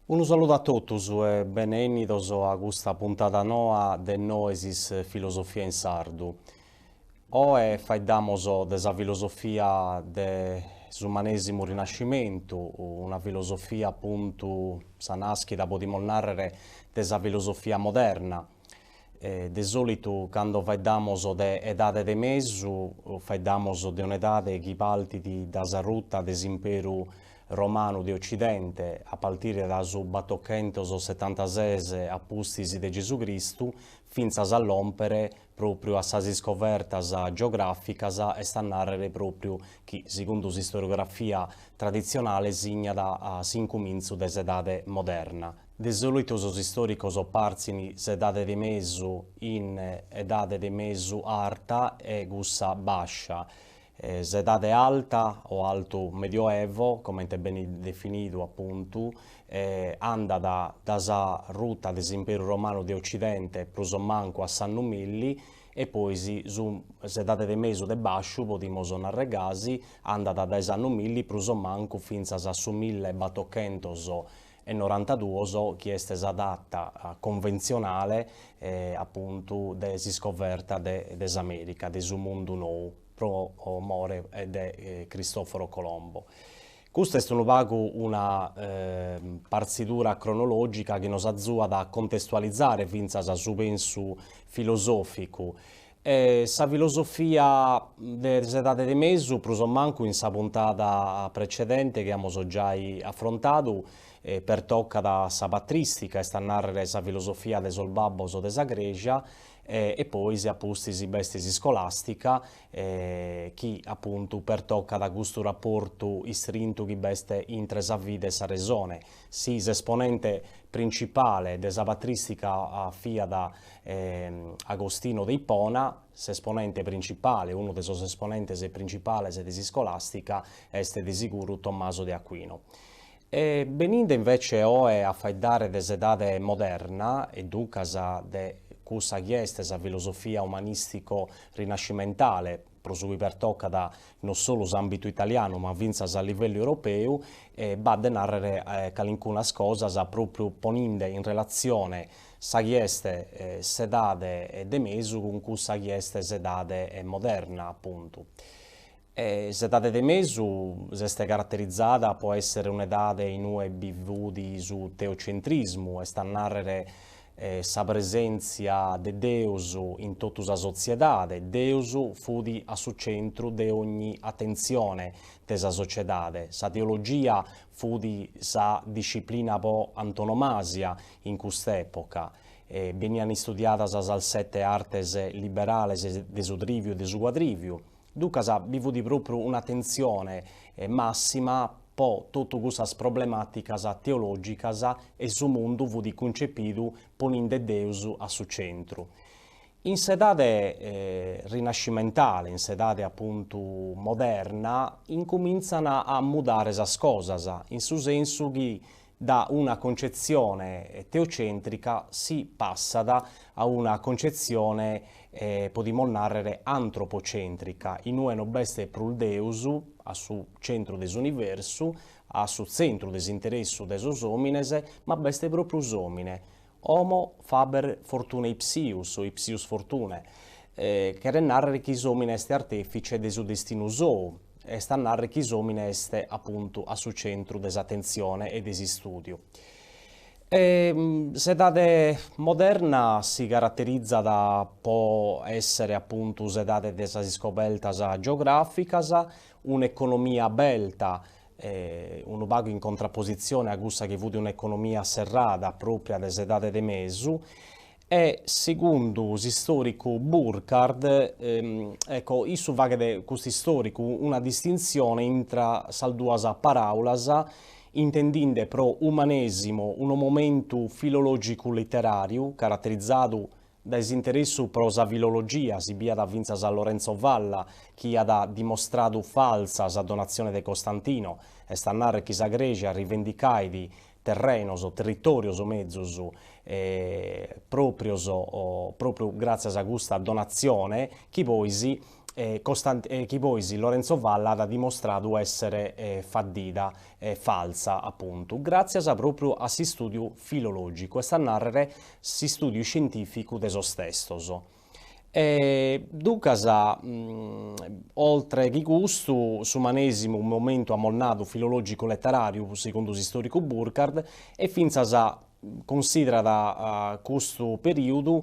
Unu saludu a totus e benennidos a custa puntada noa de Noesis Filosofia in Sardu. Oe faeddamos de sa filosofia de s'Umanesimu Rinascimentu, una filosofia apuntu sa naschida podimos narrere de sa filosofia moderna. De solitu cando faeddamos de edade de mesu faeddamos de un'edade chi partit da sa ruta de s'imperu romanu de Occidente a partire da su batochentos-setantases a pustis de Gesù Cristu fintzas a lòmpere pròpriu a sas iscobertas geogràficas, est a nàrrere pròpriu chi, segundu s'istoriografia traditzionale, signat s'incumintzu de s'edade moderna. De sòlitu sos istòricos partzin s'edade de mesu in edade de mesu arta e cussa bàscia. S'edade alta o altu medioevo, comente benit definidu apuntu, andat da sa ruta de s'Imperu Romanu de Occidente prus o mancu a s'annu milli e pois su s'edade de mesu de bàsciu, podimos narrer gasi, andat dae s'annu milli prus o mancu fintzas a su millebatochentos e norantaduos chi est sa data conventzionale apuntu de s'iscoberta de s'America, de su mundu nou, pro more de Cristoforo Colombo. Custa est unu pagu una partzidura cronologica chi nos azuat a contestualizare fintzas su pensu filosòficu E sa filosofia de s'Edade de Mesu, prus o mancu in sa puntada precedente chi amus giai afrontadu, pertocat sa patristica, est a nàrrere sa filosofia de sos babbos de sa Crèsia, e pois a pustis b'est s'iscolàstica, chi apuntu pertocat custu raportu istrintu chi b'est intre sa fide e sa resone. Si s'esponente principale de sa patristica fiat Agostino de Ippona, s'esponente principale, unu de sos esponentes principales de s'iscolàstica est de siguru Tommaso de Aquino. E beninde invece oe a faeddare de s'edade moderna e duncas de cussa chi est sa filosofia umanistico-rinascimentale, pro su chi pertocat non solu s'àmbitu italianu ma fintzas a livellu europeu, b'at de nàrrere calincunas cosas pròpriu poninde in relatzione sa chi est s'edade de mesu cun cussa chi est s'edade moderna apuntu. S'edade de mesu s'est caraterizada pro èssere un'edade in ue bi fut su teocentrismu, est a nàrrere sa presèntzia de Deus in totu sa sotziedade, Deus fut a su centru de ogni atentzione de sa sociedade, sa teologia fut sa disciplina po antonomàsia in cust'època, benian istudiadas sas sete artes liberales de su triviu e de su quadriviu, Duncas bi fut pròpriu un'atentzione màssima po totu cussas problemàticas teològicas e su mundu fut cuncepidu poninde Deus a su centru. In s'edade rinascimentale, in s'edade apuntu moderna, incumintzan a mudare sas cosas, in su sensu chi Da una concetzione teocentrica si passat a una concetzione, podimus nàrrere, antropocentrica, in ue no b'est prus Deus a su centru de s'universu, a su tzentru de s'interessu de sos òmines, ma b'est pròpriu s'òmine, homo faber fortunae ipsius o ipsius fortunae, cheret nàrrere chi s'òmine est artèfice de su destinu sou, est a nàrrere chi s'òmine est apuntu a su centru de s'atentzione e de s'istùdiu. S'edade moderna si caraterizat po èssere apuntu s'edade de sas iscobertas geogràficas, un'economia aberta, unu pagu in contrapositzione a cussa chi fut un'economia serrada pròpria de s'edade de mesu, e segundu s'istòricu Burkard, ecco, issu faghet, custu istòricu, una distintzione intra sas duas paràulas, intendinde pro umanèsimu unu momentu filològicu-literàriu caraterizadu Dae s'interessu pro sa filologia si biat fintzas a Lorenzo Valla chi at dimostradu falsa sa donatzione de Costantino, est a narrer chi sa Crèsia rivendicait terrenos, territòrios mezus, pròprios, pròpriu gràtzias a custa donatzione chi pois. chi pois Lorenzo Valla at dimostradu èssere faddida, falsa apuntu, gràtzias pròpriu a s'istùdiu filològicu, est a nàrrere s'istùdiu iscientìficu de sos testos. E duncas, oltre chi custu, s'umanèsimu momentu amus nadu filològicu-leteràriu, segundu s'istòricu Burkard, e fintzas Cunsìderat custu perìodu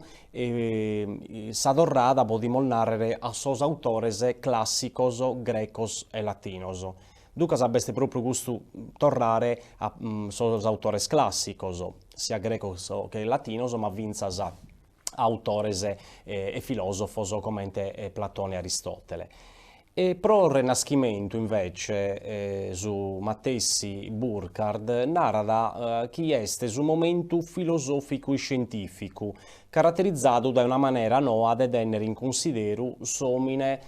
sa torrada, podimus nàrrere, a sos autores clàssicos grecos e latinos. Duncas b'est pròpriu custu torrare a sos autores clàssicos, siat grecos che latinos, ma fintzas a autores e filòsofos comente Platone e Aristòtele. E pro Renaschimentu invece su matessi Burkard narat chi est su momentu filosòficu iscientìficu, caraterizadu dae una manera noa de tènnere in cunsideru s'òmine,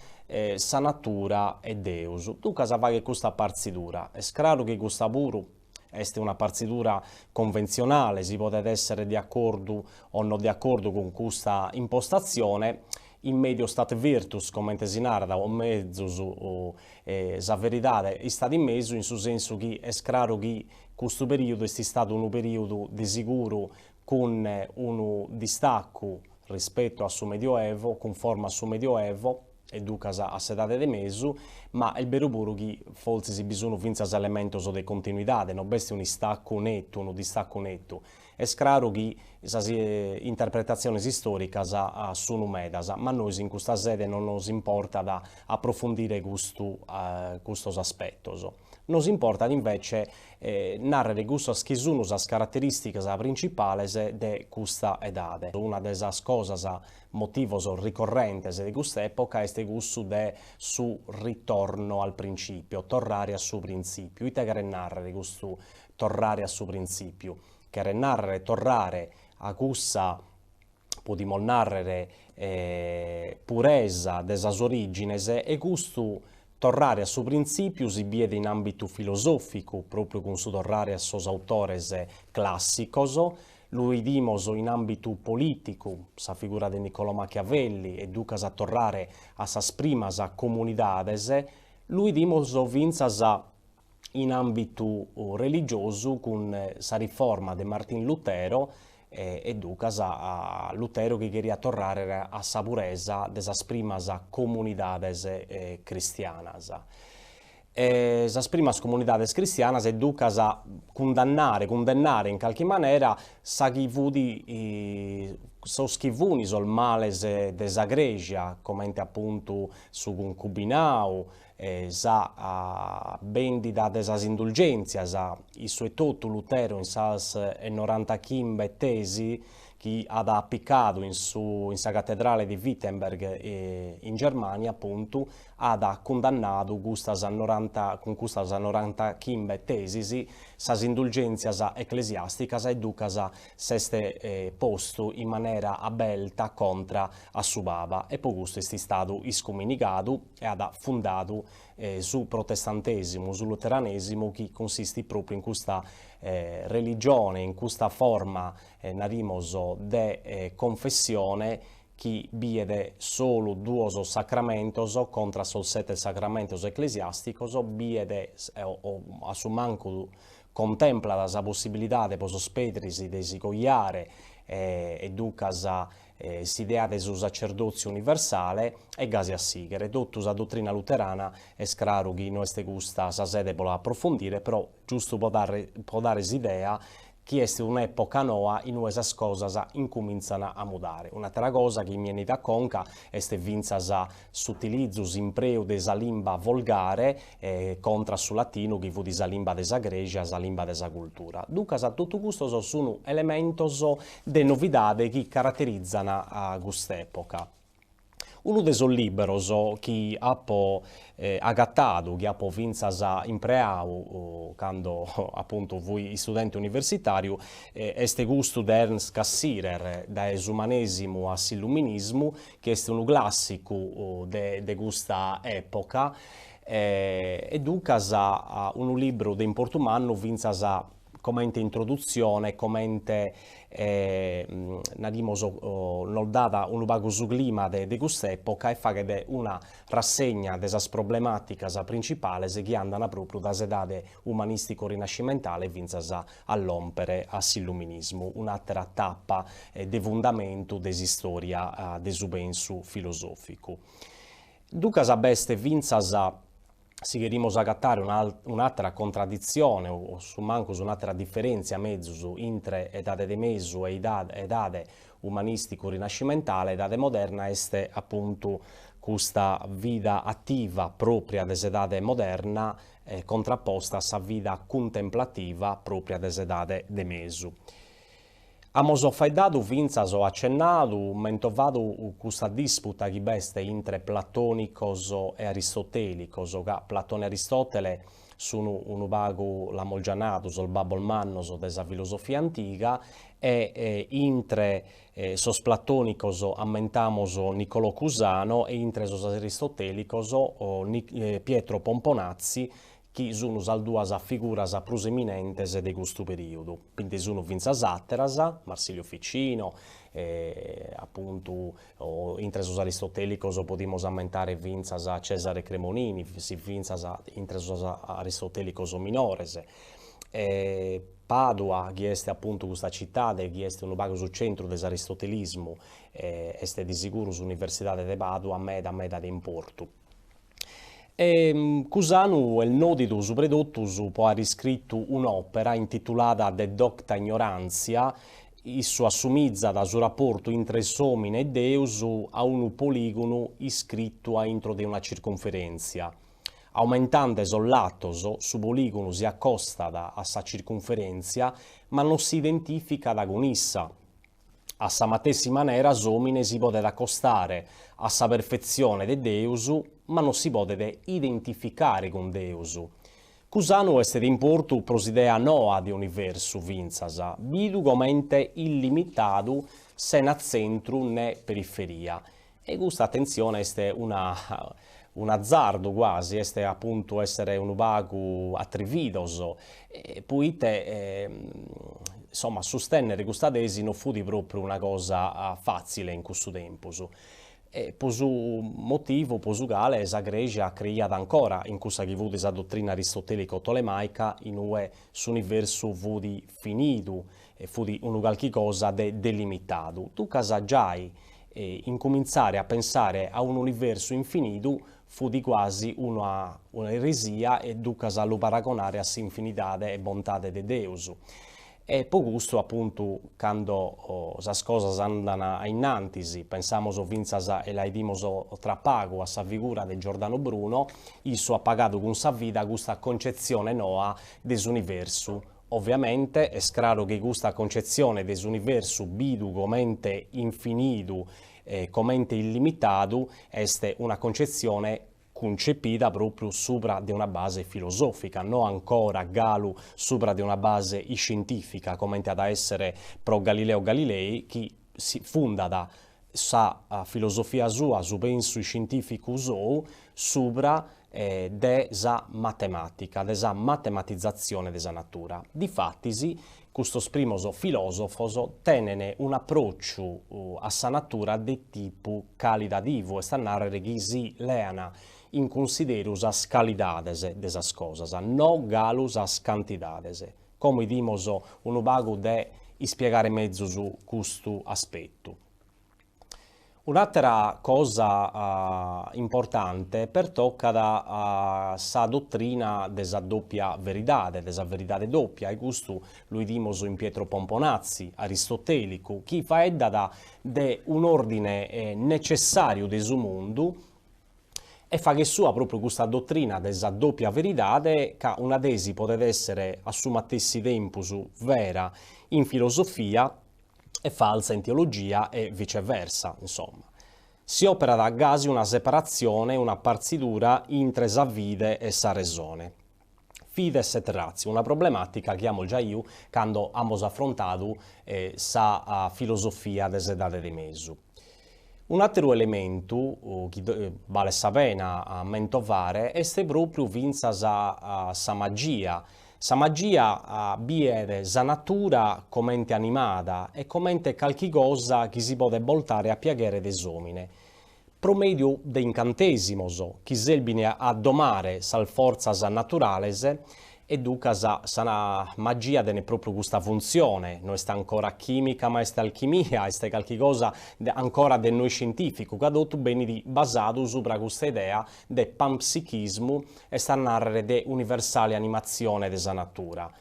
sa natura e Deus. Duncas faghet custa partzidura. Est craru chi custa puru est una partzidura conventzionale, si podet èssere de acordu o no de acordu cun custa impostatzione, In medio stat virtus, comente si narat, o mezus sa veridade istat in mesu, in su sensu chi est craru chi custu perìodu est istadu unu perìodu de siguru cun unu distacu rispetu a su Medioevo, cunforma a su Medioevo, e duncas a s'Edade de Mesu, ma est beru puru chi fortzis bi sun fintzas elementos de continuidade, no b'est un'istacu netu, unu distacu netu. Est craru chi sas interpretatziones istòricas sun medas, ma a nois in custa sede non nos importat aprofundire custu custos aspetos. Nos importat invece nàrrere cussas chi sun sas caraterìsticas printzipales de custa edade. Una de sas cosas, motivos ricorrentes de custa època est cussu de su ritorno al principio, torrare a su printzìpiu. Ite cheret nàrrere custu torrare a su printzìpiu, cheret nàrrere torrare a cussa, podimus nàrrere, puresa de sas orìgines e custu torrare a su printzìpiu si biet in àmbitu filosòficu, pròpriu cun su torrare a sos autores clàssicos, lu 'idimos in àmbitu polìticu, sa figura de Niccolò Machiavelli e ducas a torrare a sas primas comunidades, lu 'idimos fintzas in àmbitu religiosu cun sa riforma de Martin Lutero e ducas a Lutero chi cheriat torrare a sa puresa de sas primas comunidades cristianas. E sas primas comunidades cristianas e ducas cundannare, cundennare in calchi manera sa chi fut sos chi fun sos males de sa Cresia, comente apuntu su cuncubinau, sa bèndida de sas indulgèntzias, issu etotu Lutero in sas norantachimbe tesi chi at apicadu in su in sa catedrale de Wittenberg in Germània apuntu, at cundannadu custas noranta cun custas norantachimbe tesis sas indulgèntzias eclesiàsticas e ducas s'est postu in manera aberta contra a su Paba e po custu est istadu iscuminigadu e at fundadu su protestantèsimu, su luteranèsimu chi cunsistit pròpriu in custa religione, in custa forma, narimos, de confessione chi biet solu duos sacramentos contra sos sete sacramentos eclesiàsticos, biet o a su mancu contemplat sa possibilidade pro sos pedris de si cojare e ducas s'idea de su sacerdòtziu universale e gasi a sìghere. Totu sa dotrina luterana est craru chi no est custa sa sede pro la aprofundire, però giustu pro dare pro dare s'idea chi est un'època noa in ue sas cosas incumintzan a mudare. Un'àtera cosa chi mi 'enit a conca est fintzas s'utilizu, s'impreu de sa limba volgare contra su latinu chi fut sa limba de sa Cresia, sa limba de sa cultura. Duncas totu custos sun elementos de novidade chi caraterizan cust'epoca. Unu de sos liberos chi apo agatadu, chi apo fintzas impreadu cando apuntu fui istudente universitàriu, est custu de Ernst Cassirer, Dae s'umanèsimu a s'illuminismu, chi est unu clàssicu de de custa època e duncas unu libru de importu mannu fintzas. comente introdutzione, comente narimus nos dat unu pagu su clima de cust'epoca e faghet una rassegna de sas problemàticas principales chi andant pròpriu da s'edade umanistico-rinascimentale fintzas a lòmpere a s'Illuminismu, un'àtera tapa de fundamentu de s'istòria de su pensu filosòficu. Duncas b'est fintzas, si cherimus agatare un'àtera contraditzione o su mancus un'àtera diferèntzia mezus intre edade de mesu e edade umanìsticu-rinascimentale, edade moderna est apuntu custa vida ativa pròpria de s'edade moderna contraposta a sa vida cuntemplativa pròpria de s'edade de mesu. Amos faeddadu fintzas o acennadu, mentovadu custa disputa chi b'est intre platònicos e aristotèlicos, ca Platone e Aristòtele sun unu pagu, l'amus già nadu, sos babbos mannos de sa filosofia antiga e intre sos platònicos ammentamos Niccolò Cusano e intre sos aristotèlicos Pietro Pomponazzi chi sun sas duas figuras prus eminentes de custu perìodu. Bi nde sun fintzas àteras, Marsilio Ficino, apuntu, intre sos aristotèlicos podimus ammentare fintzas Cesare Cremonini, si fintzas intre sos aristotèlicos minores. Pàdua, chi est apuntu custa citade chi est unu pagu su centru de s'aristotelismu, est de siguru s'Universidade de Pàdua meda meda de importu. E Cusanu est nòdidu subretotus po àere iscritu un'òpera intitulada De docta ignorantia, issu assumizat su raportu intre s'òmine e Deus a unu polìgonu iscritu a intro de una circunferèntzia. Aumentande sos latos, su polìgonu si acostat a sa circunferèntzia ma non si identìficat cun issa. A sa matessi manera s'òmine si podet acostare a sa perfetzione de Deus, ma non si podet identificare cun Deus. Cusanu est de importu pro s'idea noa de universu fintzas, bidu comente illimitadu sena tzentru ne periferia. E custa atentzione est una un'azardu quasi, est apuntu essere unu pagu atrividos, poite insomma sustennere custa tesi no fut propriu una cosa fatzile in cussu tempus, e po su motivu po su cale sa Creja creiat ancora in cussa chi fut sa dotrina aristotelico-tolemaica in ue s'universu fut finidu e fut unu calchi cosa de delimitadu, duncas giai incumintzare a pensare a un'universu infinidu fut quasi una un'eresia e duncas a lu paragonare a s'infinidade e bontade de Deus. E po custu apuntu cando sas cosas andan a innantis, pensamos fintzas e la 'idimos tra pagu a sa figura de Giordano Bruno, issu at pagadu cun sa vida custa concetzione noa de s'universu Ovviamente est craru chi custa concetzione de s'universu bidu comente infinidu e comente illimitadu est una concetzione cuncepida pròpriu subra de una base filosòfica, no ancora galu subra de una base iscientìfica comente at a èssere pro Galileo Galilei chi si fundat sa filosofia sua, su pensu iscientìficu sou subra de sa matemàtica, de sa matematizatzione de sa natura. Difatis, custos primos filòsofos tenent un'apròciu a sa natura de tipu calidadivu, est a nàrrere chi si lean in cunsideru sas calidades de sas cosas, no galu sas cantidades. Como 'idimos unu pagu de ispiegare mezus custu aspetu. Un'àtera cosa importante pertocat sa dotrina de sa dòpia veridade, de sa veridade dòpia, e custu lu 'idimos in Pietro Pomponazzi, aristotèlicu, chi faeddat de un'òrdine netzessàriu de su mundu e faghet sua pròpriu custa dotrina de sa dòpia veridade ca una tesi podet èssere a su matessi tempus vera in filosofia e falsa in teologia e viceversa, insomma. Si òperat gasi una separatzione, una partzidura intre sa fide e sa resone. Fides et ratio, una problemàtica chi amus già 'iu cando amus afrontadu sa filosofia de s'Edade de Mesu. Un'àteru elementu chi balet sa pena a mentovare est pròpriu fintzas sa magia. Sa magia biet sa natura comente animada e comente calchi cosa chi si podet boltare a piaghere de s'òmine, pro mèdiu de incantèsimos chi serbin a domare sas fortzas naturales e ducas sa magia tenet pròpriu custa funtzione, no est ancora chìmica ma est alchimia, est calchi cosa ancora de no iscientìficu, ca totu benit basadu subra custa idea de panpsichismu, est a nàrrere de universale animatzione de sa natura.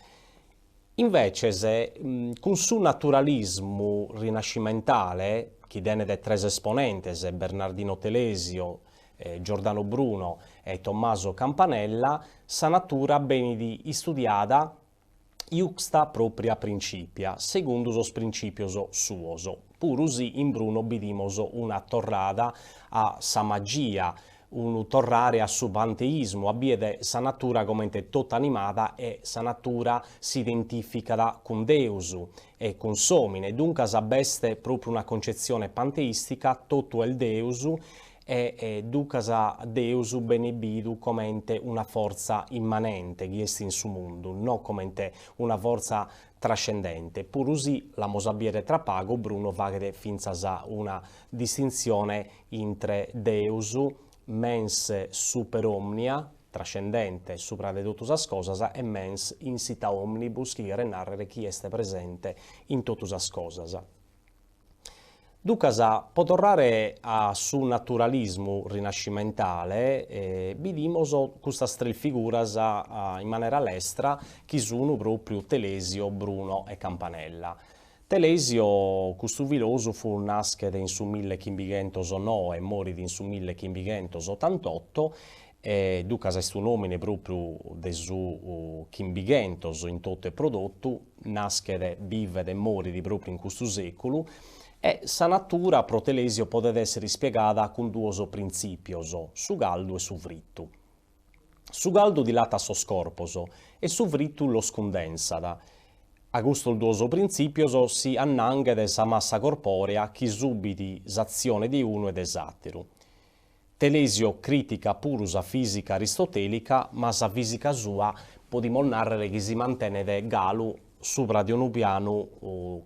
Inveces, cun su naturalismu rinascimentale, chi tenet tres esponentes, Bernardino Telesio, Giordano Bruno e Tommaso Campanella, sa natura benit istudiada iuxta propria principia, segundu sos printzìpios suos, puru si in Bruno bidimos una torrada a sa magia, unu torrare a su panteismu, a bider sa natura comente totu animada e sa natura s'identìficat cun Deus e cun s'òmine, duncas b'est pròpriu una concetzione panteìstica, totu est Deus e duncas Deus benit bidu comente una fortza immanente chi est in su mundu, no comente una fortza trascendente, puru si, l'amus a bìdere tra pagu, Bruno faghet fintzas una distintzione intre Deus, mens super omnia, trascendente, subra de totu sas cosas, e mens insita omnibus, chi cheret nàrrere chi est presente in totu sas cosas. Duncas, pro torrare a su naturalismu rinascimentale, bidimos custas tres figuras in manera lestra chi sun pròpriu Telesio, Bruno e Campanella. Telesio, custu filòsofu, naschet in su millechimbighentos noe e morit in su millechimbighentos otantotto e duncas est un'òmine pròpriu de su chimbighentos in totu e pro totu, naschet, bivet e morit pròpriu in custu sèculu, e sa natura pro Telesio podet èssere ispiegada cun duos printzìpios, su caldu e su fritu. Su caldu dilatat sos corpos e su fritu los cundensat. A custos duos printzìpios si annanghet sa massa corpòrea chi subit s'atzione de unu e de s'àteru. Telesio crìticat puru sa fìsica aristotèlica, ma sa fìsica sua podimus nàrrere chi si mantenet galu subra de unu pianu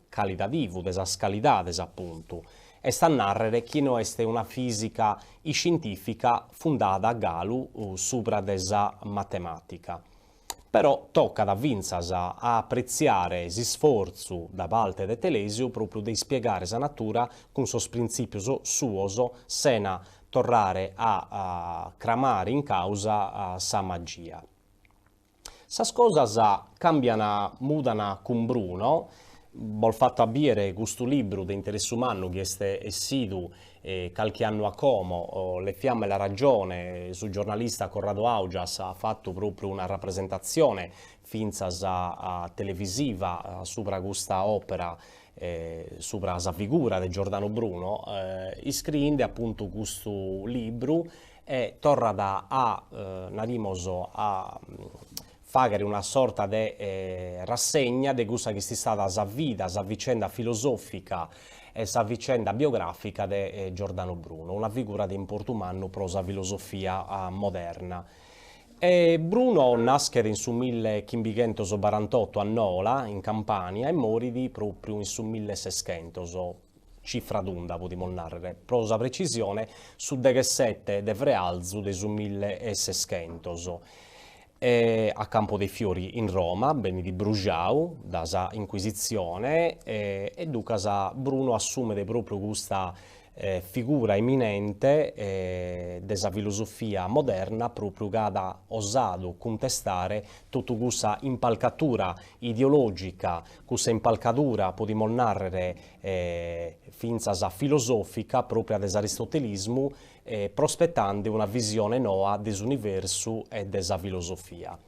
calidadivu, de sas calidades apuntu, est a nàrrere chi no est una fìsica iscientìfica fundada galu subra de sa matemàtica. Però tocat fintzas a apretziare s'isfortzu da parte de Telesio pròpriu de ispiegare sa natura cun sos printzìpios suos sena torrare a cramare in càusa sa magia. Sas cosas càmbian, mudan cun Bruno, bos fato a bìdere custu libru de interessu mannu chi est essidu calchi annu a como, Le fiamme e la ragione, su giornalista Corrado Augias at fatu pròpriu una rapresentatzione fintzas televisiva subra custa òpera, subra sa figura de Giordano Bruno, iscriende apuntu custu libru e torrat a, narimos, a fàghere una sorta de rassegna de cussa chi est istada sa vida, sa vicenda filosòfica e sa vicenda biogràfica de Giordano Bruno, una figura de importu mannu pro sa filosofia moderna. E Bruno naschet in su millechimbighentos barantotto a Nola, in Campània, e morit pròpriu in su milleseschentos, cifra tunda podimus nàrrere, pro sa precisione su deghessete de frealzu de su milleseschentos. E a Campo dei Fiori in Roma, benit brujadu da sa Inquisitzione e e duncas Bruno assumet pròpriu custa figura eminente de sa filosofia moderna pròpriu ca at osadu cuntestare totu cussa impalcatura ideològica, cussa impalcadura podimus nàrrere fintzas filosòfica pròpria de s'aristotelismu prospetande una visione noa de s'universu e de sa filosofia.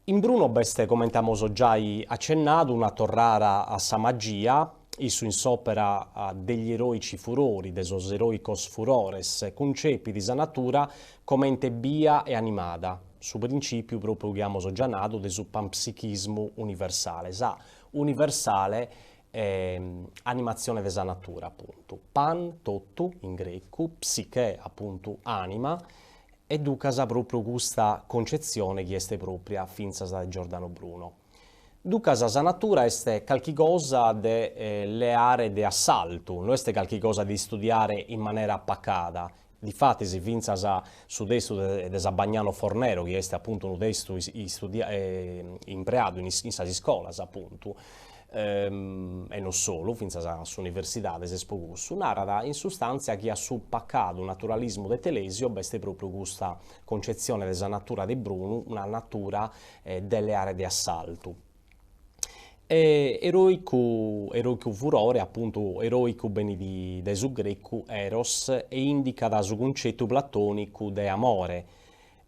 In Bruno b'est, comente amus giai acennadu, una torrada a sa magia, issu in s'òpera Degli eroici furori, de sos eroicos furores, cuncepit sa natura comente bia e animada, su printzìpiu pròpriu chi amus già nadu de su panpsichismu universale, sa universale animatzione de sa natura, apuntu. Pan, totu, in grecu, psiche, apuntu, anima. E ducas pròpriu custa concetzione chi est pròpria fintzas de Giordano Bruno. Ducas sa natura est calchi cosa de leare de assaltu, no est calchi cosa de istudiare in manera pacada. Difatis fintzas su testu de S'Abbagnano Fornero, chi est apuntu unu testu impreadu in sas iscolas apuntu, e non solu, fintzas a s'universidade s'est po cussu, narat in sustàntzia chi a su pacadu naturalismu de Telesio b'est pròpriu custa concetzione de sa natura de Brunu, una natura de leare de assaltu. E eroicu, eroicu furore, apuntu, eroicu benit dae su grecu eros e indicat su cuncetu platònicu de amore,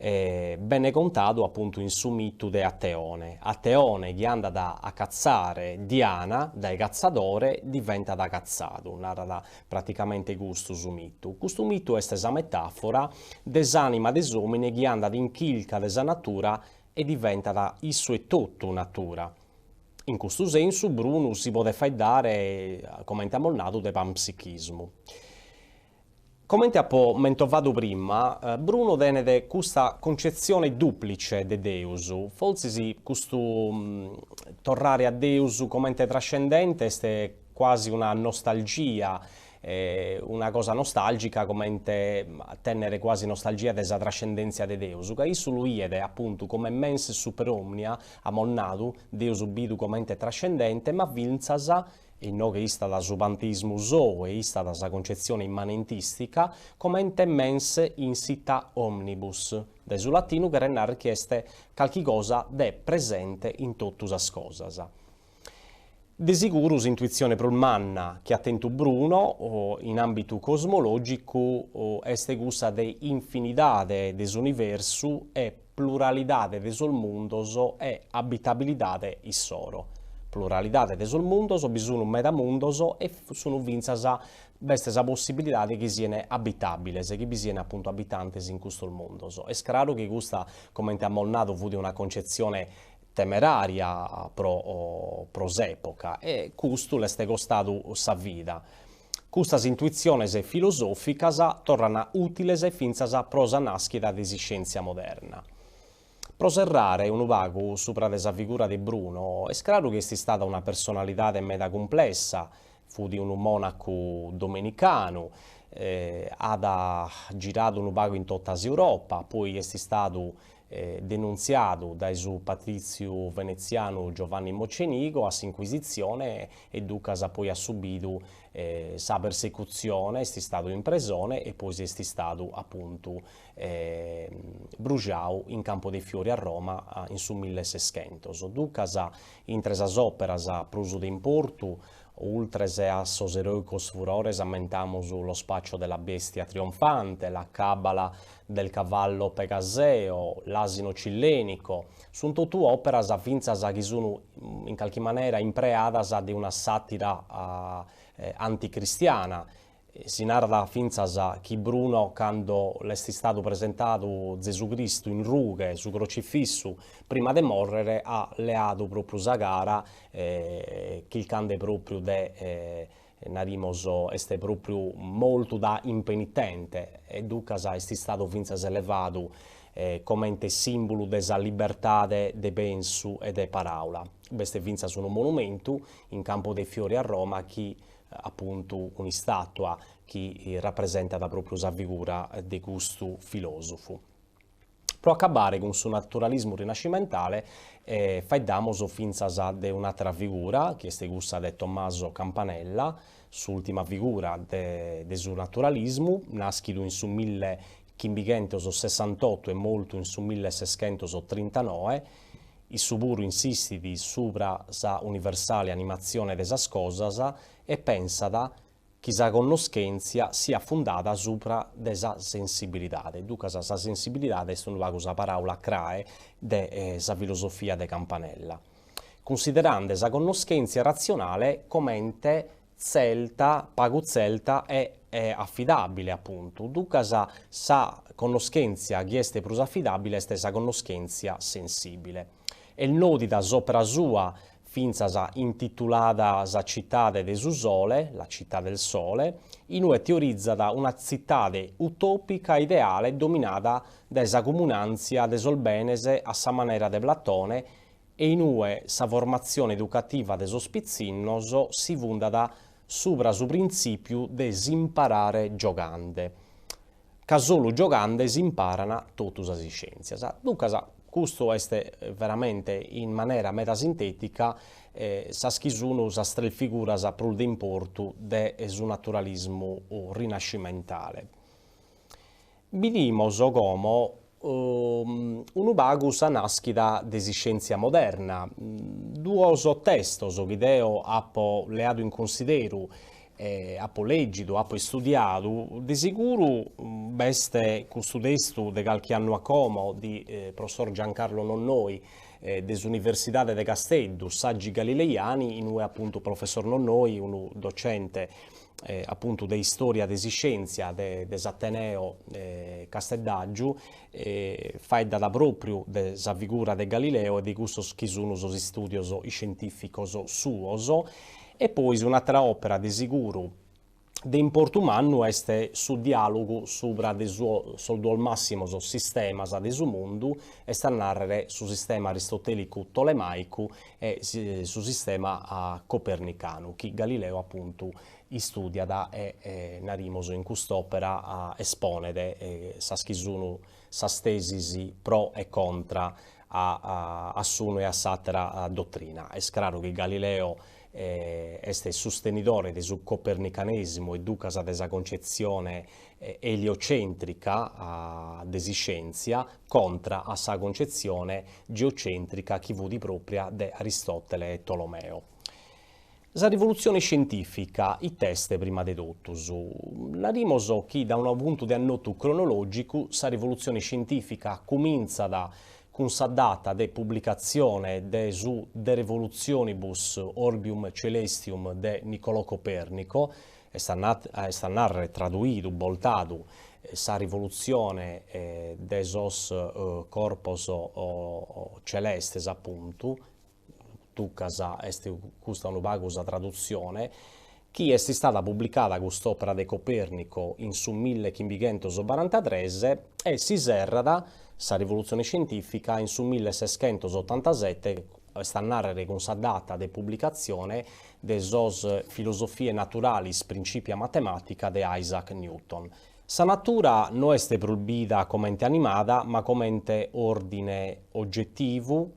Bene contadu apuntu in su mitu de Ateone. Ateone chi andat a catzare Diana, dae catzadore diventat catzadu, narat praticamente custu su mitu. Custu mitu est sa metàfora de s'ànima de s'òmine chi andat in chirca de sa natura e diventat issu etotu natura. In custu sensu Brunu si podet faeddare, comente amus nadu, de panpsichismu. Comente apo mentovadu prima, Bruno tenet custa concetzione duplice de Deus, fortzis custu torrare a Deus comente trascendente est quasi una nostalgia, una cosa nostalgica comente tennere quasi nostalgia de sa trascendentzia de Deus, ca issu lu 'iet apuntu come mens super omnia, amos nadu, Deus bidu comente trascendente, ma fintzas Inoghe istat su panteismu sou e istat sa concetzione immanentistica comente mens insita omnibus, dae su latinu cheret narrer chi est calchi cosa de presente in totu sas cosas. De siguru s'intuitzione prus manna chi at tentu Bruno in àmbitu cosmològicu est cussa de infinidade de s'universu e pluralidade de sos mundos e abitabilidade issoro. Pluralidade de sos mundos, bi sun meda mundos e sun fintzas, b'est sa possibilidade chi sien abitabiles, chi bi sien apuntu abitantes in custos mundos. Est craru chi custa, comente amus nadu, fut una concetzione temeraria pro pro s'epoca e custu l'est costadu sa vida. Custas intuitziones filosòficas torran ùtiles fintzas pro sa nàschida de s'iscièntzia moderna. Pro serrare unu pagu subra de sa figura de Bruno, est craru chi est istada una personalidade meda cumplessa, fut unu mònacu domenicanu, at giradu unu pagu in tota s'Europa, poi est istadu denuntziadu dae su patrìtziu venetzianu Giovanni Mocenigo a s'Incuisitzione e ducas poi at subidu sa persecutzione, est istadu in presone e poi est istadu apuntu brujadu in Campo dei Fiori a Roma in su milleseschentos. Ducas intre sas òperas prus de importu Ultres a sos eroicos furores ammentamus Lo spaccio della bestia trionfante, La cabala del cavallo pegaseo, L'asino cillenico, sunt totu òperas fintzas chi sun in calchi manera impreadas de una sàtira anticristiana Si narat fintzas chi Bruno cando l'est istadu presentadu Zesu Cristu in rughe, su crocifissu, prima de mòrrere at leadu pròpriu sa cara chircande pròpriu de, narimos, est pròpriu mortu da impenitente e ducas est istadu fintzas elevadu comente sìmbulu de sa libertade de pensu e de paràula. B'est fintzas unu monumentu in Campo dei Fiori a Roma chi apuntu un'istàtua chi rapresentat pròpriu sa figura de custu filòsofu. Pro acabare cun su naturalismu rinascimentale faeddamos fintzas de un'àtera figura, chi est cussa de Tommaso Campanella, s'ùltima figura de de su naturalismu, nàschidu in su millechimbighentos sessantoto e mortu in su milleseschentos trintanoe, Issu puru insistit subra sa universale animatzione de sas cosas e pensat chi sa connoschèntzia siat fundada subra de sa sensibilidade. Ducas sa sensibilidade est unu pagu sa paràula crae de sa filosofia de Campanella, cunsiderande sa connoschèntzia ratzionale comente tzelta, pagu tzelta e afidàbile apuntu. Ducas sa connoschèntzia chi est prus afidàbile est sa connoschèntzia sensìbile. Est nòdida s'òpera sua. fintzas intitulada Sa citade de su sole, La città del sole, in ue teorizat una tzitade utòpica ideale dominada dae sa comunàntzia de sos benes a sa manera de Platone e in ue sa formatzione educativa de sos pitzinnos si fundat subra su printzìpiu de s'imparare giogande, ca solu giogande s'imparana totu sas iscièntzias. Duncas, custu est veramente in manera meda sintètica sas chi sun sas tres figuras prus de importu de su naturalismu rinascimentale. Bidimos como unu pagu sa nàschida de s'iscièntzia moderna. Duos testos chi deo apo leadu in cunsideru, apo lègidu, apo istudiadu, de seguru b'est custu testu de calchi annu a como de professor Giancarlo Nonnoi de s'Universidade de Casteddu, Saggi Galileiani, in ue apuntu professor Nonnoi, unu docente apuntu de istòria de s'iscièntzia de de s'Ateneo casteddàgiu, faeddat pròpriu de sa figura de Galileo e de cussos chi sun sos istùdios iscientìficos suos. E pois un'àtera òpera de seguru de importu mannu est su diàlogu subra de sos duos màssimos sistemas de su mundu, est a nàrrere su sistema aristotèlicu-tolemàicu e su sistema copernicanu chi Galileo apuntu istùdiat e narimus in cust'òpera esponet sas chi sun sas tesis pro e contra a s'unu e a s'àtera dotrina. Est craru chi Galileo est sustenidore de su copernicanèsimu e ducas de sa concetzione eliocèntrica de s'iscièntzia contra a sa concetzione geocèntrica chi fut pròpria de Aristòtele e Tolomeo. Sa rivolutzione iscientìfica it'est prima de totus? Narimos chi da unu puntu de annotu cronològicu sa rivolutzione iscientìfica cumintzat cun sa data de publicatzione de su De Revolutionibus Orbium Coelestium de Niccolò Copernico, est a nàrrere traduidu, boltadu, sa rivolutzione de sos corpos celestes apuntu, duncas est custa unu pagu sa tradutzione, chi est istada publicada cust'òpera de Copernico in su millechimbighentosbarantatres e si serrat sa rivolutzione iscientìfica in su milleseschentosottantasete, est a nàrrere cun sa data de publicatzione de sos Philosophiae Naturalis Principia Mathematica de Isaac Newton. Sa natura no est prus bida comente animada ma comente òrdine ogetivu,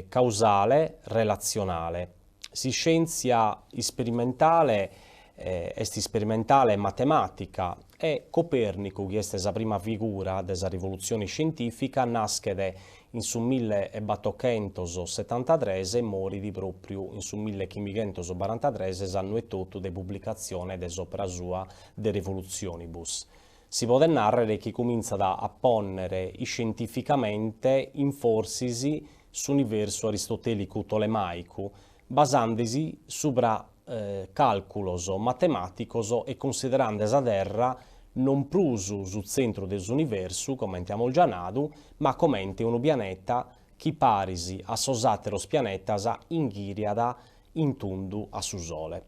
causale, relatzionale. S'iscièntzia isperimentale est isperimentale e matemàtica e Copèrnicu, chi est sa prima figura de sa rivolutzione iscientìfica, naschet in su millebatochentosetantatres e morit pròpriu in su millechimbichentobarantatres, s'annu etotu de publicatzione de s'òpera sua De Revolutionibus. Si podet nàrrere chi cumintzat a pònnere iscientificamente in forsis s'universu aristotèlicu-tolemàicu, basande-si subra càlculos matemàticos e cunsiderande sa Terra non prus su tzentru de s'universu, comente amus già nadu, ma comente unu pianeta chi paris a sos àteros pianetas inghìriat in tundu a su Sole.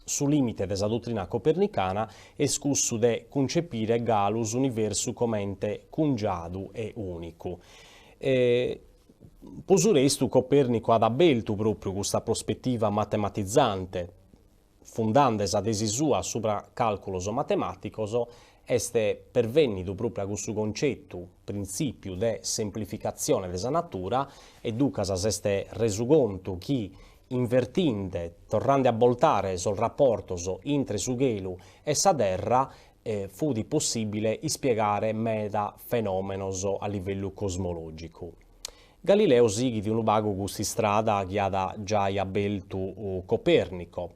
Su lìmite de sa dotrina copernicana est cussu de cuncepire galu s'universu comente cungiadu e ùnicu. E pro su restu Copèrnico at abertu pròpriu custa prospetiva matematizante, fundande sa tesi sua subra càlculos matemàticos, est pervènnidu pròpriu a cussu concetu, printzìpiu de semplificatzione de sa natura, e ducas s'est resu contu chi Invertinde, torrande a boltare sos raportos intre su chelu e sa terra, fut possìbile ispiegare meda fenòmenos a livellu cosmològicu. Galileo sighit unu pagu cust'istrada chi at giai abertu Copèrnico.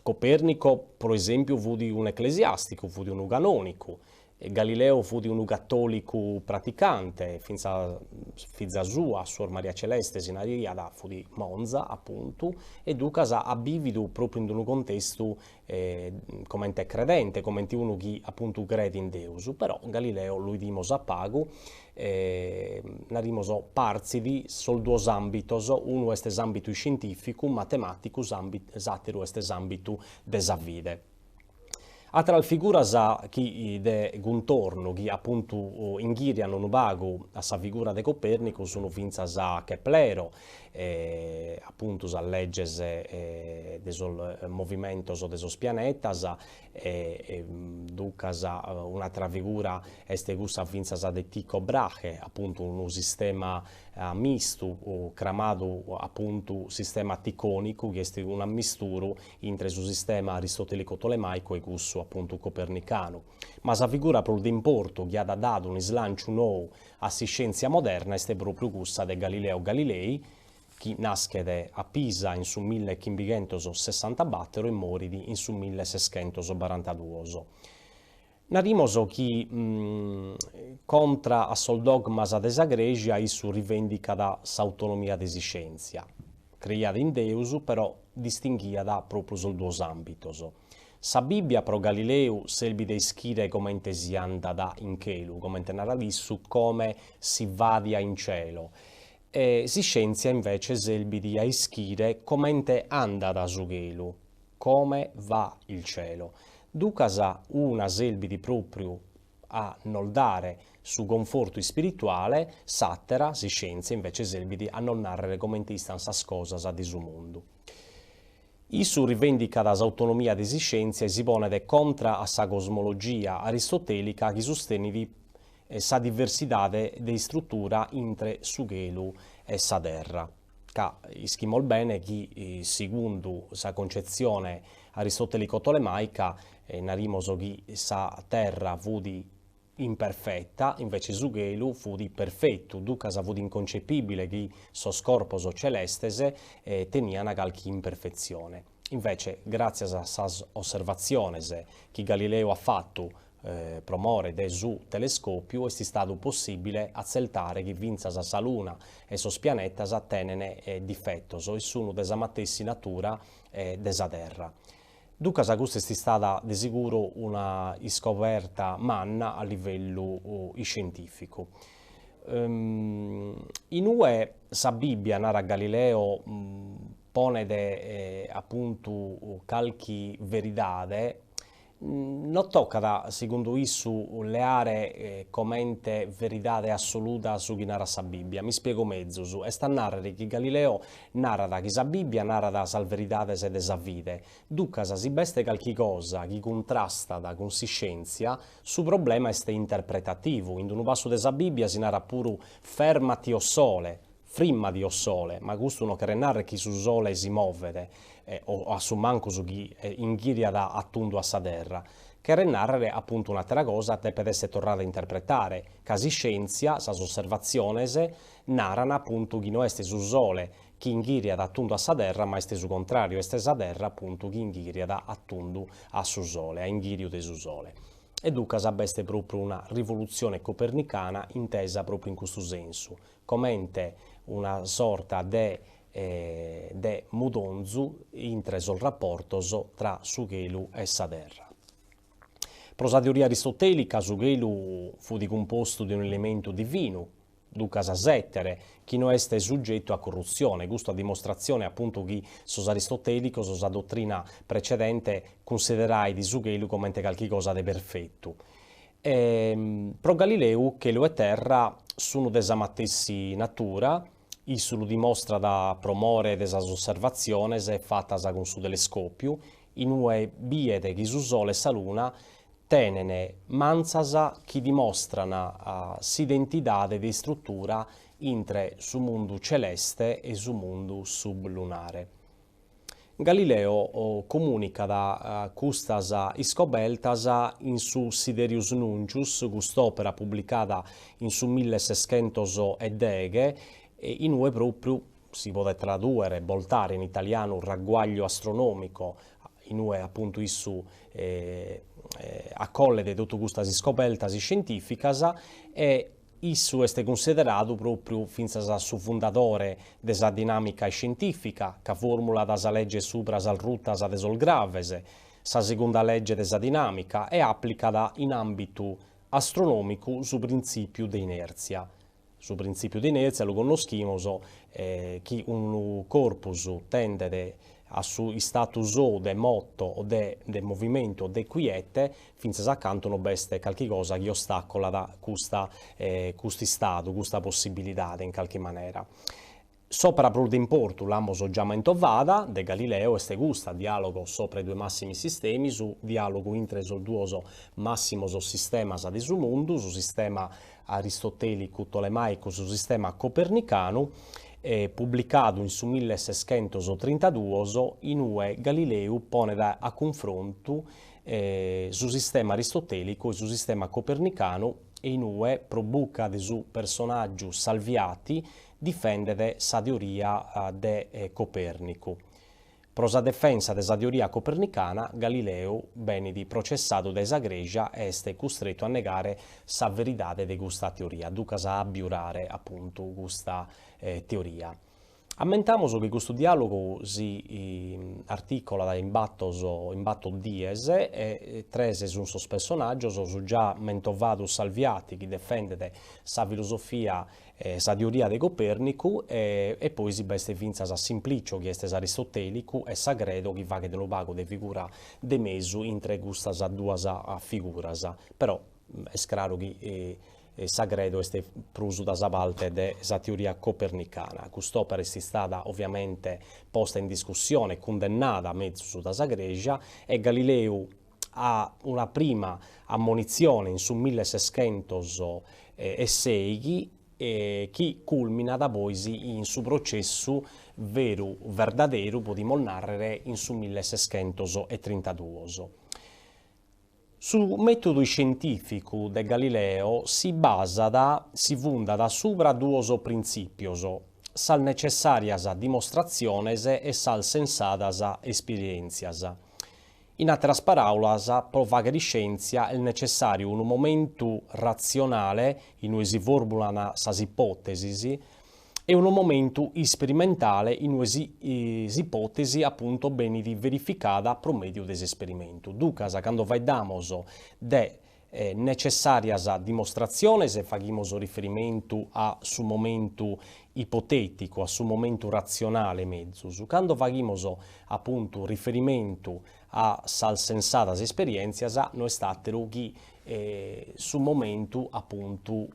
Copèrnico, pro esèmpiu, fut un'eclesiàsticu, fut unu canònicu. Galileo fut unu catòlicu praticante, fintzas fiza sua, Suor Maria Celeste si nariat, fut monza, apuntu, e ducas at bìvidu pròpriu in unu contestu comente credente, comente unu chi apuntu creet in Deus, però Galileo lu 'idimos a pagu, narimos partzit sos duos àmbitos, unu est s'àmbitu iscientìficu, matemàticu, s'àteru est s'àmbitu de sa fide. Àteras figuras chi de cuntornu, chi apuntu inghìrian unu pagu a sa figura de Copèrnicu sun fintzas Keplero, apuntu sas leges de sos movimentos de sos pianetas e duncas un'àtera figura est cussa fintzas de Tycho Brahe, apuntu unu sistema mistu cramadu apuntu sistema ticònicu chi est un'ammisturu intre su sistema aristotèlico-tolemàicu e cussu apuntu copernicanu. Ma sa figura prus de importu chi at dadu un'islànciu nou a s'iscièntzia moderna est pròpriu cussa de Galileo Galilei, chi naschet a Pisa in su millechimbighentossessantabàtero e morit in su milleseschentosbarantaduos. Narimos chi contra a sos dogmas de sa Crèsia issu rivendicat s'autonomia de s'iscièntzia. Creiat in Deus, però distinghiat pròpriu sos duos àmbitos. Sa Bìbbia pro Galileu serbit a ischire comente si andat in chelu, comente narat issu, come si vadia in cielo, e s'iscièntzia invece serbit a ischire comente andat su chelu, come va il cielo. Ducas una serbit pròpriu a nos dare su confortu ispirituale, s'àtera, s'iscièntzia, invece serbit a nos nàrrere comente istan sas cosas de su mundu. Issu rivendicat s'autonomia de s'iscièntzia e si ponet contra a sa cosmologia aristotèlica chi sustenit sa diversidade de istrutura intre su chelu e sa terra, ca ischimos bene chi segundu sa concetzione aristotèlico-tolemàica narimos chi sa terra fut imperfetta, invece su chelu fut perfettu, ducas fut inconcepibile chi sos corpos celestes tenian calchi imperfetzione. Invece, gràtzias a sas osservatziones chi Galileu at fatu pro more de su telescòpiu, est istadu possìbile atzeltare chi fintzas sa Luna e sos pianetas tenen difetos e sun de sa matessi natura de sa Terra. Ducas custa est istada de seguru una iscoberta manna a livellu iscientìficu. In ue sa Bìbbia, narat Galileo, ponet apuntu calchi veridade, No tocat, segundu issu, leare comente veridade assoluta su chi narat sa Bìbbia. M'ispiego mezus, est a nàrrere chi Galileo narat chi sa Bìbbia narat sas veridades de sa fide. Ducas, si b'est calchi cosa chi cuntrastat cun s'iscièntzia, su problema est interpretativu. In unu passu de sa Bìbbia si narat puru fermati o sole, Frimmati o sole, ma custu no cheret narrer chi su sole si movet, o a su mancus chi inghiriat a tundu a sa terra. Cheret narrer apuntu un'atera cosa, depet esser torrada a interpretare, ca s'iscientzia, sas osservatziones, naran apuntu chi no est su sole chi inghiriat a tundu a sa terra, ma est su contrariu, est sa terra apuntu chi inghiriat a tundu a su sole, a inghiriu de su sole. E ducas b'est propriu una rivolutzione copernicana intesa propriu in custu sensu, comente una sorta de de mudonzu intre sos raportos tra su chelu e sa terra. Pro sa teoria aristotèlica su chelu fut cumpostu de un'elementu divinu, ducas s'ètere, chi no est sugetu a corrutzione, custu a dimostratzione apuntu chi sos aristotèlicos sa dotrina precedente cunsiderait su chelu comente calchi cosa de perfetu. Pro Galileu chelu e terra sun de sa matessi natura, issu lu dimostrat pro more de sas osservatziones fatas cun su telescòpiu, in ue biet chi su Sole e sa Luna tenen mantzas chi dimostran s'identidade de istrutura intre su mundu celeste e su mundu sublunare. Galileo comùnicat custas iscobertas in su Sidereus Nuncius, cust'òpera publicada in su milleseschentosdeghe, in ue pròpriu si podet tradùere, boltare in italianu ragguaglio astronomico, in ue apuntu issu. acollet totu custas iscobertas iscientìficas e issu est cunsideradu pròpriu fintzas su fundadore de sa dinàmica iscientìfica, ca fòrmulat sa lege subra sas rutas de sos graves, sa segunda lege de sa dinàmica e àplicat in àmbitu astronòmicu su printzìpiu de inèrtzia. Su printzìpiu de inèrtzia lu connoschimus, chi unu corpus tendet a su istatu sou de moto o de de movimentu o de quiete fintzas a cantu no b'est calchi cosa chi ostàcolat custa custu istadu, custa possibilidade in calchi manera. S'òpera prus de importu, l'amus già mentovada, de Galileo est custa, Dialogo sopra i due massimi sistemi, su diàlogu intre sos duos màssimos sistemas de su mundu, su sistema aristotèlicu-tolemàicu, su sistema copernicanu, publicadu in su millesescentos-trintaduos, in ue Galileu ponet a cunfrontu su sistema aristotèlicu e su sistema copernicanu e in ue, pro buca de su personàgiu Salviati, difendet sa teoria de Copèrnicu. Pro sa defensa de sa teoria copernicana, Galileu benit processadu dae sa Crèsia e est custretu a negare sa veridade de custa teoria, duncas a abiurare apuntu custa teoria. Ammentamus chi custu diàlogu si articolat in batos in bator dies e tres sunt sos personàgios, su già mentovadu Salviati chi defendet sa filosofia sa teoria de Copèrnicu e e pois b'est fintzas Simplicio chi est s'aristotèlicu e Sagredo chi faghet unu pagu de figura de mesu intre custas duas figuras, però est craru chi Sagredo est prus da sa parte de sa teoria copernicana. Cust'òpera est istada oviamente posta in discussione e cundennada mezus da sa Crèsia e Galileu at una prima ammonitzione in su millesescentos-e-sèighi chi culminat pois in su processu veru verdaderu, podimus nàrrere, in su millesescentos-e-trintaduos. Su mètodu iscientìficu de Galileo si basat, si fundat subra duos printzìpios, sas netzessàrias dimostratziones e sas sensadas esperièntzias. In àteras paràulas, pro fàghere iscièntzia est netzessàriu unu momentu ratzionale in ue si fòrmulan sas ipòtesis e unu momentu isperimentale in ue s'ipòtesi apunto benit verificada pro mèdiu de s'esperimentu. Duncas, cando faeddamos de netzessàrias dimostratziones faghimus riferimentu a su momentu ipotèticu, a su momentu ratzionale mezus. Cando faghimus apuntu riferimentu a sas sensadas esperièntzias no est àteru chi su momentu apuntu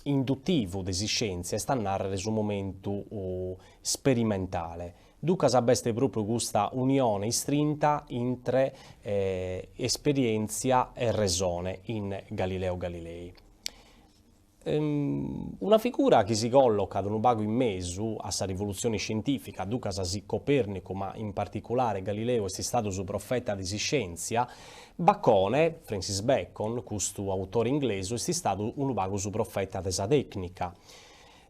indutivu de s'iscièntzia, est a nàrrere su momentu sperimentale. Duncas b'est pròpriu custa unione istrinta intre esperièntzia e resone in Galileo Galilei. Una figura chi si collocat unu pagu in mesu a sa rivolutzione iscientìfica, duncas si Copèrnicu, ma in particulare Galileu est istadu su profeta de s'iscièntzia, Bacone, Francis Bacon, custu autore inglesu, est istadu unu pagu su profeta de sa tècnica.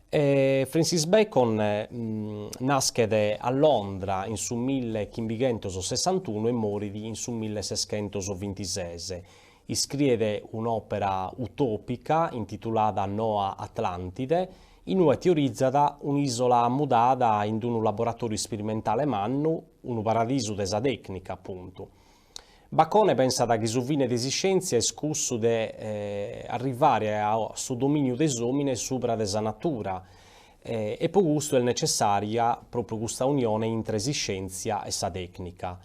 Francis Bacon naschet a Londra in su millechimbighentossessantunu e morit in su millesescentosbintises. Iscriet un'òpera utòpica intitulada Noa Atlantide, in ue teorizat un'ìsola mudada in unu laboratòriu isperimentale mannu, unu paradisu de sa tècnica, apuntu. Bacone pensat chi su fine de s'iscièntzia est cussu de arrivare a su domìniu de s'òmine subra de sa natura e pro custu est netzessària pròpriu custa unione intre s'iscièntzia e sa tècnica.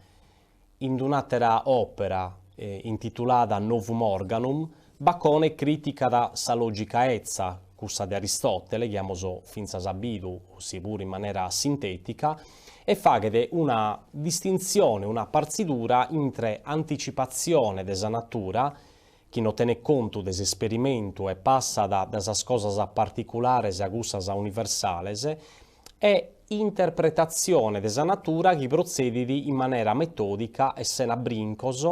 In un'àtera òpera, intitulada Novum Organum, Bacone crìticat sa lògica etza, cussa de Aristòtele, chi amus fintzas bidu, si puru in manera sintètica, e faghet una distintzione, una partzidura intre anticipatzione de sa natura, chi no tenet contu de s'esperimentu e passat dae sas cosas particulares a cussas universales, e interpretatzione de sa natura chi protzedit in manera metòdica e sena brincos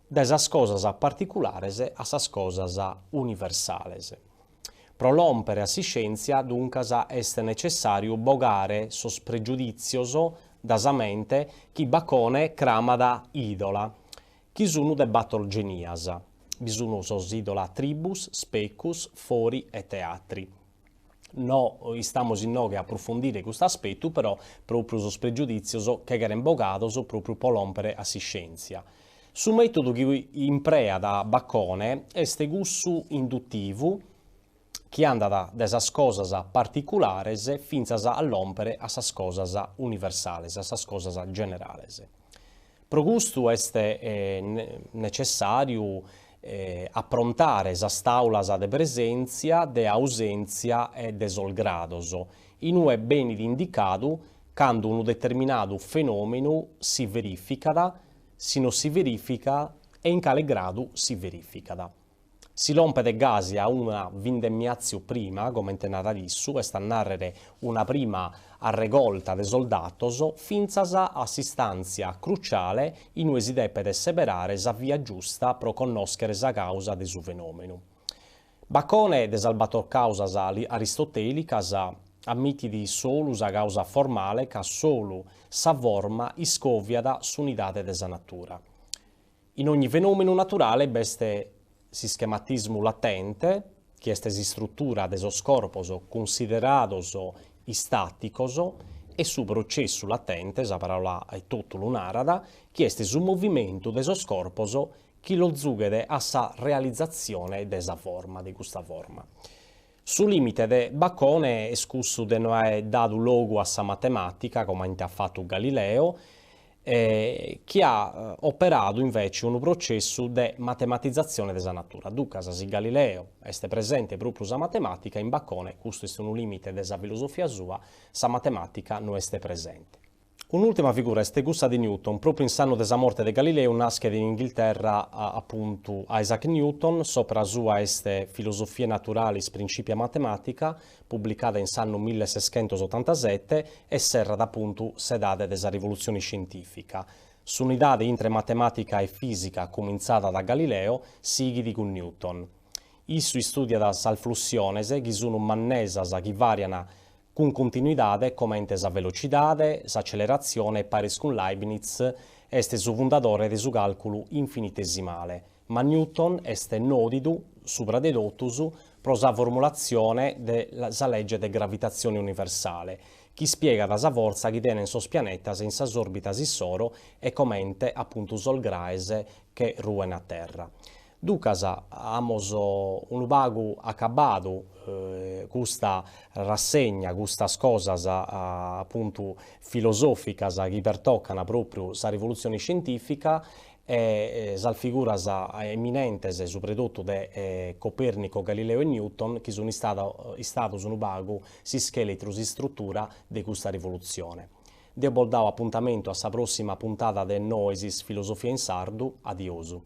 dae sas cosas particulares a sas cosas universales. Pro lòmpere a s'iscièntzia, duncas, est netzessàriu bogare sos pregiudìtzios da sa mente chi Bacone cramat idola. chi sun de bator genias, bi sun sos idola tribus, specus, fori e teatri. No istamus inoghe a aprufundire custu aspetu, però pròpriu sos pregiudìtzios che cheren bogados pròpriu pro lòmpere a s'iscièntzia. Su mètodu chi impreat Bacone est cussu indutivu, chi andat de sas cosas particulares fintzas a lòmpere a sas cosas universales, a sas cosas generales. Pro custu est netzessàriu aprontare sas tàulas de presèntzia, de ausèntzia e de sos grados, in ue benit indicadu cando unu determinadu fenòmenu si verìficat, si no si verìficat e in cale gradu si verìficat. Si lompet gasi a una vindemmiatio prima, comente narat issu, est a nàrrere una prima arregolta de sos datos, fintzas a s'istàntzia cruciale in ue si depet seberare sa via giusta pro connòschere sa càusa de su fenòmenu. Bacone de sas bator càusas aristotèlicas ammitit solu sa càusa formale ca solu sa forma iscòviat s'unidade de sa natura. In ogni fenòmenu naturale b'est s'ischematismu latente, chi est s'istrutura de sos corpos cunsiderados istàticos, e su processu latente, sa paràula etotu lu narat, chi est su movimentu de sos corpos chi los zughet a sa realizatzione de sa forma, de custa forma. Su lìmite de Bacone est cussu de no aer dadu logu a sa matemàtica, comente at fatu Galileo, chi at operadu invece unu processu de matematizatzione de sa natura. Duncas, si Galileo est presente pròpriu sa matemàtica, in Bacone, custu est unu lìmite de sa filosofia sua, sa matemàtica no est presente. Un'ùltima figura est cussa de Newton, pròpriu in s'annu de sa morte de Galileu naschet in Inghilterra apuntu Isaac Newton, s'òpera sua est Philosophiae Naturalis Principia Mathematica, publicada in s'annu milleseschentosotantasete e serrat apuntu s'edade de sa rivolutzione iscientìfica. S'unidade intre matemàtica e fìsica cumintzada da Galileo sighit cun Newton. Issu istùdiat sas flussiones, chi sunt mannesas chi vàriant cun continuidade comente sa velocidade, s'aceleratzione e paris cun Leibniz est su fundadore de su càlculu infinitesimale, ma Newton est nòdidu subra de totus pro sa formulatzione de sa lege de gravitatzione universale, chi ispiegat sa fortza chi tenent sos pianetas in sas òrbitas issoro e comente apuntu sos graes che ruen a terra. Duncas amus unu pagu acabadu custa rassegna, custas cosas apuntu filosòficas chi pertocan pròpriu sa rivolutzione iscientìfica e sas figuras eminentes subra 'e totu de Copernico, Galileo e Newton chi sun istados unu pagu s'ischeletru, s'istrutura de custa rivolutzione. Deo bos dao apuntamentu a sa pròssima puntada de Noesis Filosofia in Sardu, adiosu.